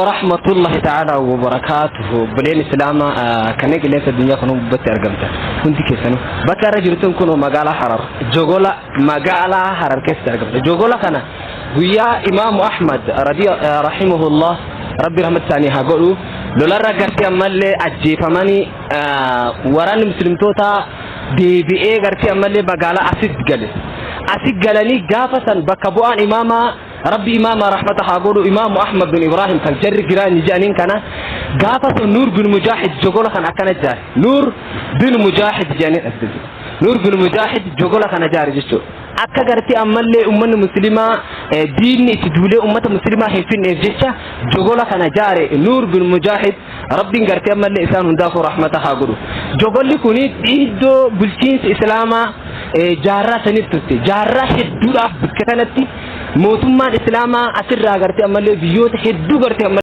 Warahmatullahi ta'ala wabarakaatuhu. Obboleen Islaamaa kanneen qilleensa addunyaa kana gubbatti argamtan hundi keessanuu bakka irra jirtan kun magaalaa Harar, Jogola magaalaa Harar keessatti argamta. Jogola kana guyyaa Imaamu Ahmad rahimahullah, Rabbi rahmat isaanii haa godhu, lolarra gartee ammallee ajjeefamanii waraanni muslimtoota deebi'ee gartee ammallee magaalaa asit gale. Asit galanii gaafa san bakka bu'aan imaamaa, Rabbi imaama rahmata haa godhu, Imaamu Ahmad bin Ibrahim kan jarri Giraanyi jedhaniin kana, gaafa sun Nuur bin Mujaahid jogola kan akkana jaare. Nuur bin Mujaahid jedhaniin as jechuudha. Nuur bin Mujaahid jogola kana jaare jechuudha. Akka gartee ammallee uummanni muslimaa diinni itti duulee uummata muslimaa hin finneef jecha jogola kana jaare Nuur bin Mujaahid. Rabbiin gartee ammallee isaan hundaafuu rahmata haa godhu. Jogolli kun iddoo bulchiinsi Islaamaa jaarraa saniif turte. Jaarraa hedduudhaaf bakka kanatti mootummaan Islaamaa asirraa gartee ammallee biyyoota hedduu gartee ammallee